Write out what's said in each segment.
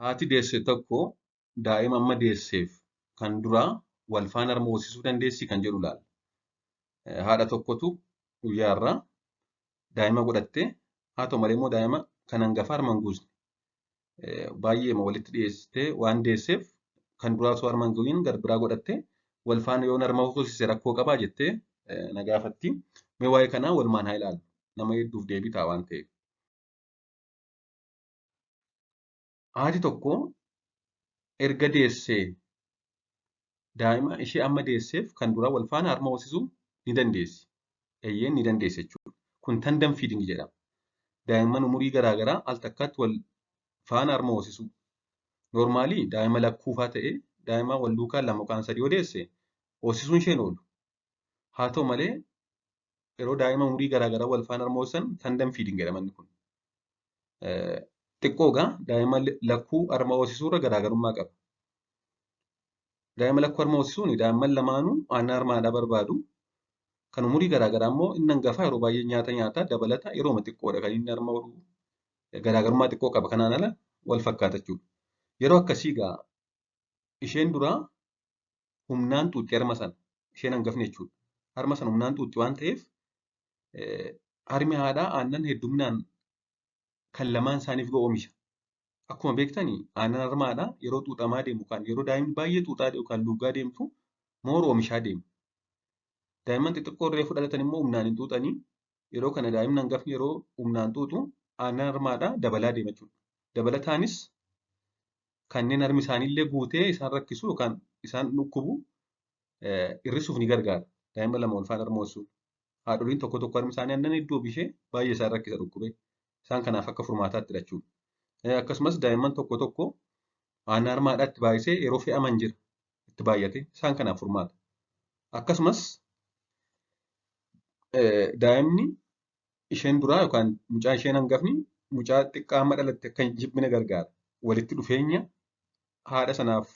Haati deesse tokko daa'ima amma deesseef kan duraa wal faana harma hoosisuu dandeessii kan jedhu ilaalla. Haadha tokkotu guyyaa irraa daa'ima godhattee haa ta'u malee immoo daa'ima kan hangafaa harma hin guusne. Baay'eema walitti dhiyeessitee waan deesseef kan duraa osoo harma hin guutin gar biraa godhattee wal faana yoon harma hoosise rakkoo qabaa jettee na gaafatti. Mee waa'ee kanaa walumaan haa ilaallu. Nama hedduuf deebii ta'a waan ta'eef. Haati tokko erga deessee daa'ima ishee amma deesseef kan duraa wal faana harma hoosisuu ni dandeessi. Eeyyeen ni dandeessi jechuudha. Kun tandem feeding jedhama. Daa'imman umurii garaa garaa al takkaatti wal faana harma hoosisuu. Noormaalii daa'ima lakkuufaa ta'ee daa'ima wal duukaa lama yookaan sadii yoo deesse hoosisuun isheen oolu. Haa ta'u malee yeroo daa'ima umurii garaa garaa wal faana harma hoosisan tandem feeding jedhama inni kun. Xiqqoo egaa daa'ima lakkuu harma hoosisuurra garaagarummaa qaba. Daa'ima lakkuu harma hoosisuun daa'imman lamaanuu aannan harma haadhaa barbaadu. Kan umurii garaa garaa immoo inni hangafaa yeroo baay'ee nyaata nyaata dabalata yerooma xiqqoodha kan inni harma hodhu garaagarummaa xiqqoo qaba. Kanaan ala wal fakkaata jechuudha. Yeroo akkasii egaa isheen duraa humnaan xuuxxi harma sana isheen hangafni jechuudha. Harma sana humnaan xuuxxi waan ta'eef harmi haadhaa aannan hedduminaan kan lamaan isaaniif ga'u oomisha. Akkuma beektani aannan harma haadhaa yeroo xuuxamaa deemu kan yeroo daa'imni baay'ee xuuxaa yookaan luugaa deemtu moora oomishaa deema. Daa'imman xixiqqoo reefu dhalatan immoo humnaan hin xuuxanii yeroo kana daa'imni hangafni yeroo humnaan xuuxu aannan harma haadhaa dabalaa deema jechuudha. Dabalataanis kanneen harmi isaaniillee guutee isaan rakkisu yookaan isaan dhukkubu hir'isuuf ni gargaara. Daa'ima lama wal faana harma hoosisuun. Haadholiin tokko tokko harmi isaanii aannan hedduu oomishee baay'ee isaan rakkisa dhukkubee. Isaan kanaaf akka furmaataatti jechuudha. Akkasumas daa'imman tokko tokko aannan harma haadhaatti baay'isee yeroo fe'aman jira itti baay'ate isaan kanaaf furmaata. Akkasumas daa'imni isheen duraa yookaan mucaa isheen hangafni mucaa xiqqaa amma dhalatte akka hin jibbine gargaara. Walitti dhufeenya haadha sanaaf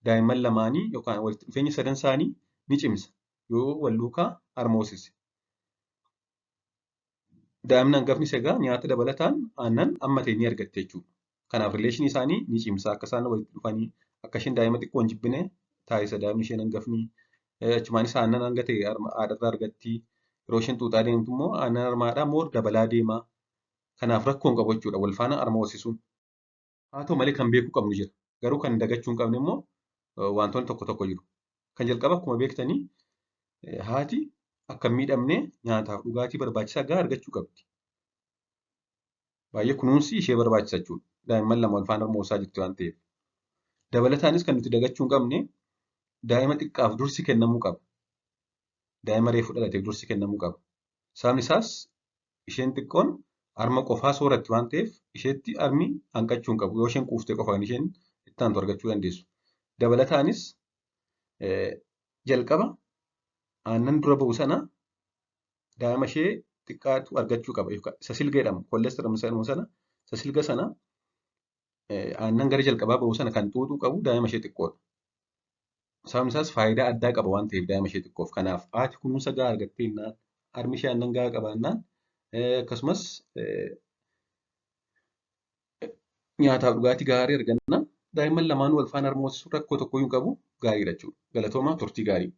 daa'imman lamaanii yookaan walitti dhufeenya sadan isaanii ni cimsa yoo wal duukaa harma hoosise. Daa'imni hangafnis egaa nyaata dabalataan aannan amma ta'e ni argatti jechuudha. Kanaaf rileeshinii isaanii ni cimsa akka isaan walitti dhufanii akka isheen daa'ima xiqqoo hin jibbine taasisa daa'imni isheen hangafni. Achumaanis aannan hanga ta'e haadharraa argatti. Yeroo isheen xuuxaa deemtu immoo aannan harma haadhaa moor dabalaa deema. Kanaaf rakkoo hin qabu jechuudha wal faana harma hoosisuun. Haa ta'u malee kan beekuu qabnu jira. Garuu kan dagachuu hin qabne immoo wantoonni tokko tokko jiru. Kan jalqaba akkuma beektanii haati akka hin miidhamne nyaataaf dhugaatii barbaachisaa gahaa argachuu qabdi. Baay'ee kunuunsi ishee barbaachisa jechuudha. Daa'imman lama wal faana harma hoosisaa jirti waan ta'eef. Dabalataanis kan nuti dagachuu hin qabne daa'ima xiqqaaf dursi kennamuu qaba. Daa'ima reefu dhalateef dursi kennamuu qaba. Sababni isaas isheen xiqqoon harma qofaa sooratti waan ta'eef isheetti harmi hanqachuu hin qabu. Yoo isheen quuftee qofa kan isheen itti aantu argachuu dandeessu. Dabalataanis jalqaba aannan dura ba'u sana daa'ima ishee xiqqaatu argachuu qaba. Isa silga jedhamu koolesterool jedhamu sana isa silga sana aannan gara jalqabaa ba'u sana kan xuuxuu qabu daa'ima ishee xiqqoodha. Sababni isaas faayidaa addaa qaba waan ta'eef daa'ima ishee xiqqoof. Kanaaf haati kunuunsa gahaa argattee jennaan harmi ishee aannan gahaa qabaannaan akkasumas nyaataaf dhugaatii gaarii argannaan daa'imman lamaan wal faana harma hoosisuun rakkoo tokkoyyuu hin qabu gaariidha jechuudha. Galatoomaa turtii gaarii.